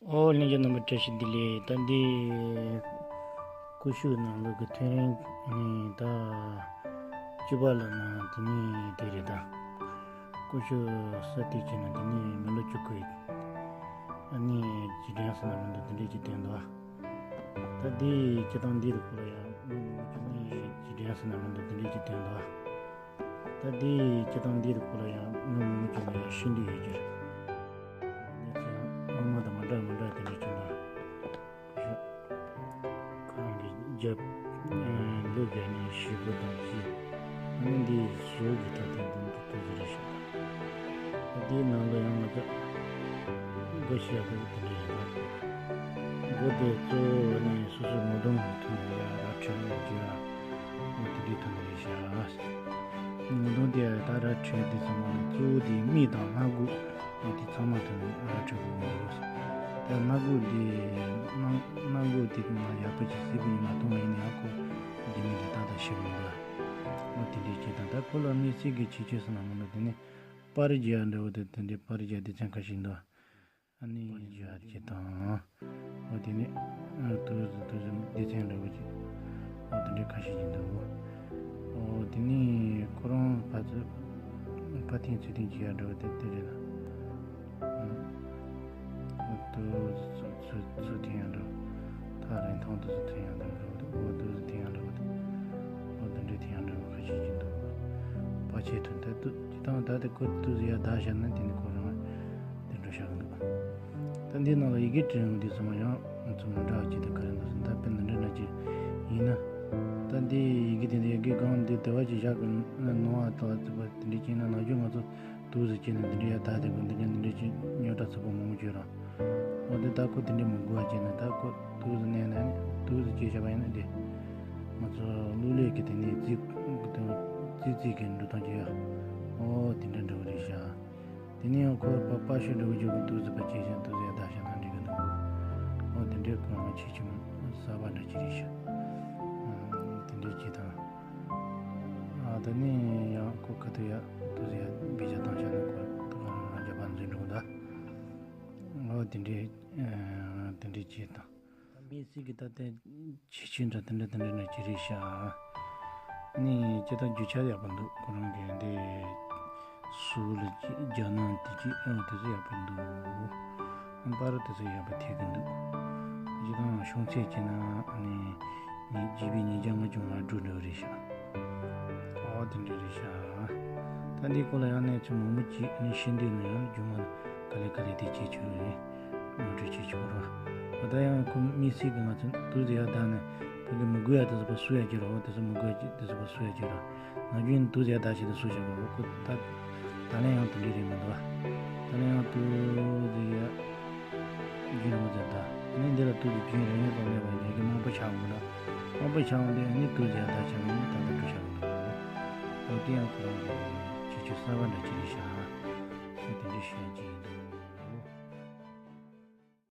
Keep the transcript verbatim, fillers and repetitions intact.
ཨོ་ལྷན་རྒྱས་རྣམ་པ་བཀྲ་ཤིས་བདེ་ལེགས། ད་འདི་ཀུ་ཤུ་ནང་ལོགས་ཀྱི་ཐོན་རིན་ནི་ད་བཅུ་པ་ལ་ན་དེ་ནི་དེ་རེད། ད་ཀུ་ཤུ་ས་དེ་བྱས་ན་དེ་ནི་མི་ལོ་བཅུ་དགུ་ཡིན། ཨ་ནི་རྗེས་དྲན་ཟེར་ན་མི་འདུག་དེ་འདྲས་ཀྱི་དོན་དུ། ད་འདི་སྤྱི་བཏང་འདི་རུ་ཁོ་ལ་ཡང་དངུལ་མི་འཇུག་ནི་རྗེས་དྲན་ཟེར་ན་མི་འདུག་དེ་འདྲས་ཀྱི་དོན་དུ། ད་འདི་སྤྱི་བཏང་འདི་རུ་ཁོ་ལ་ཡང་དངུལ་མི་འཇུག་ནི་ཡང་ཤིན་ཏུ་ཡོད་ཀྱི་རེད། གནས་ཚུལ་ཡང་དངུལ་མ་དང་མ་འདྲ་མ་འདྲ་དེ་འདྲས་བྱུང་ན། ཁོ་རང་གི་རྒྱབ་ལོ་བརྒྱ་ནས་བཞི་དགུ་དང་བཅས། ཨ་ནི་འདི་བཟོ་གི་ད་ལྟ་འདི་འདི་ཏོག་ཙམ་རེད་ཤག་འདིའི་ནང་ལ་ཡང་ང་ཚོ་སྒོ་ཕྱེ་ཡག་དེ་འདྲ་ཡོད་ལ། སྒོ་དེ་གཙོ་བོ་ནི་སོ་སོའི་ངོ་གདོང་གི་ཐོག་ནས་ཡར་ཁྲོད་ནས་བརྗོད་ཡག་འོ་དེ་འདྲའི་ཐོག་ནས་རེད་ཤག་ངོ་གདོང་དེ་ཡར་ད་ར་ཁྲོད་དེ་ཚང་མ་ནི་གཙོ་བོ་དེ་མིག་དང་སྣ་སྒོ་འོ་དེ་ཚང་མ་ཐོག་ནས་ར་ཁྲོད་དགོས་ཀྱི་འདུག་ད་སྣ་སྒོ་དེ་སྣ་སྣ་སྒོ་དེ་ང་ཡག་པོ་ཅིག་གཟིགས་པ་ཡིན་ན་མཐོང་བ་ཡིན་ན་ཡང་ཁོ་དེ་མིག་དེ་ཏག་ཏག་ཤེས་ཀྱི་མི་འདུག་འོ་དེ་འདྲའི་ཅིག་དང་ད་ཁོ་ལ་དམིགས་བསལ་གྱི་ཁྱད་ཆོས་ཟེར་ན་མི་འདུག་དེ་ནི་པར་རྒྱག་འདྲ་བོ་དེ་དེ་འདྲའི་པར་རྒྱག་སྡེ་ཚན་ཁ་ཤས་འདུག་ཨ་ནི་པར་རྒྱག་ཅིག་དང་། འོ་དེ་ནི་ཨ་དུས་སུ་དུས་སུ་སྡེ་ཚན་འདྲ་བོ་ཅིག་འོ་དེ་འདྲའི་ཁ་ཤས་ཅིག་འདུག་འོ་དེ་ནི་ཁོ་རང་ཕར་ཚུར་ཕར་འཐེན་ཚུར་འཐེན་བྱེད་ཡག་འདྲ་བོ་དེ་དེ་རེད་ལ། ཏུ་ཚུ་ཚུ་ཚུ་ཐེན་ཡང་འགྲོ། ཐག་རིང་ཐུང་དུ་ཚུ་ཐེན་ཡང་འགྲོ་འགྲོ་འདུག་འོ་ཏུ་ཚུ་ཐེན་ཡང་འགྲོ་འདུག་འོ་དེ་འདྲའི་ཐེན་ཡང་འགྲོ་ཁ་ཤས་ཀྱི་འདུག་པ་ཆེ་ཐུན་ད་ཏུ་ཅི་དང་ད་དེ་ཁོ་ཏུ་ཚུ་ཡར་བདའ་བཞག་ན་དེ་ནི་ཁོ་རང་དེ་འགྲོ་བཞག་གི་འདུག་ད་འདི་ནང་ལ་ཡི་གེ་བྲིས་ཡོང་དུས་ཚང་མ་ཡང་ང་ཚོ་མ་འདྲ་བ་ཅིག་ད་ག་རེ་འདུག་ཟེར་ན་ད་དཔེར་ན་འདྲ་འདྲ་ཅིག་ཡིན་ན། ད་འདི་ཡི་གེ་དེ་འདི་ཡི་གེ་གང་འདི་དེ་བ་ཅིག་བཞག་གི་ནོར་བ་དང་ཚིག་པ་དེ་འདྲའི་ཅིག་ཡིན་ན་ནམ་རྒྱུན་ང་ཚོ། ཏུ་ཟེར་བྱས་ནས་འདི་འདྲའི་ཡར་ད་དེ་གོ་འདི་འདྲའི་འདི་འདྲའི་ཅིག་རྙོག་དྲ་ཚ་པོ་མང་པོ་བྱོས་ར། འོ་དེ་ད་ཁོ་དེ་འདྲའི་མི་དགོས་པ་བྱས་ནས་ད་ཁོ་ཏུ་ཟེར་ནས་ནས་ཏུ་ཟེར་བྱས་བྱས་པ་ཡིན་ན་དེ། ང་ཚོ་གླུ་ལེན་གྱི་དེ་ནས་རྩིས་རྩིས་རྩིས་ཀྱི་འགྲོ་སྟངས་ཀྱི་ཡ། འོ་དེ་འདྲ་འདྲ་བོ་རེད་ཤག་དེ་ནས་ཡང་ཁོ་པ་པ་ཤོད་འདྲ་བོ་བྱས་པ་ཏུ་ཟེར་པ་བྱས་ཤིང་ཏུ་ཟེར་ཡར་ད་ཤ་ན་འགྲིག་གི་འདུག་འོ་དེ་འདྲའི་ཁོ་རང་ཆེ་ཆུང་གསར་པ་འདྲ་ཅིག་རེད་ཤག་དེ་འདྲའི་ཅིག་དང་། ཨ་ད་ནི་ཡང་ཁོ་ཁ་ཐུག་ཡ་ཏུ་ཟེར་ཡ་བེད་སྤྱོད་བཏང་བྱས་ན་ཁོ་ད་ག་རང་རང་རྒྱ་བ་འཛིན་འགྲོ་གི་འདུག་འོ་དེ་འདྲའི་ཨ་དེ་འདྲའི་ཅིག་དང་། དམིགས་བསལ་གྱི་ད་ལྟའི་ཁྱད་ཆོས་འདྲ་དེ་འདྲ་དེ་འདྲ་འདྲ་ཅིག་རེད་ཤག་ནི་སྤྱིར་བཏང་རྒྱུ་ཆ་ཡག་པོ་འདུག་ཁོ་རང་གི་འདི་སུ་ལ་ཅིག་རྒྱ་ནང་དེ་ཅིག་ཨང་དེ་ཚོ་ཡག་པོ་འདུག་པར་དེ་ཚོ་ཡག་པོ་ཐེག་གི་འདུག་སྤྱིར་བཏང་ཤོང་ཚད་བྱས་ན་ནི་ནི་ཇི་བི་ཉིས་བརྒྱ་ལྔ་བཅུ་ང་དྲུག་འདྲ་བོ་རེད་ཤག་འོ་དེ་འདྲ་རེད་ཤག་ད་འདི་སྐོར་ལ་ཡང་གནས་ཚུལ་མང་པོ་ཅིག་ནི་ཤེས་འདོད་ན་ཡང་རྒྱུ་མ་ག་ལེ་ག་ལེ་དེ་བྱེད་ཆོག་རེད། ངོ་སྤྲོད་བྱེད་ཆོག་ར། ད་ཡང་ཁོ་དམིགས་བསལ་གྱི་ང་ཚོ་ཏུ་ཟེར་ཡ་ད་ནི་ཕ་གི་མི་དགོས་ཡ་དེ་ཚོ་པ་སུ་ཡ་གྱི་ར་འོ་དེ་ཚོ་མི་དགོས་ཡ་དེ་ཚོ་པ་སུ་ཡ་གྱི་ར། ང་རྒྱུན་ཏུ་ཟེར་ཡ་ད་ཞིག་ཏུ་སུ་བྱ་བ་འོ་ཁོ་ད་ད་ལན་ཡང་དེ་འདྲ་རེད་མི་འདུག་བ། ད་ལན་ཡང་ཏུ་ཟེར་ཡ་རྒྱུན་མི་ཟེར་ད་ནི་འདི་ལ་ཏུ་ཟེར་རྒྱུན་རིང་ཡ་ཙམ་མེད་པ་ཡིན་གྱི་མང་པོ་ཆགས་འོང་ད་མང་པོ་ཆགས་འོང་དེ་ནི་ཏུ་ཟེར་ཡ་ད་ཆགས་ནི་ད་ད་ཏུ་ཆགས་འོང་འདུག་འོ་དེ་ཡང་ཁོ་རང་གི་ཁྱད་ཆོས་གསར་པ་འདྲ་ཅིག་རེད་ཤག་འོ་དེ་འདྲ་ཤེས་ཡ་ཅིག་ཡིན་འདུག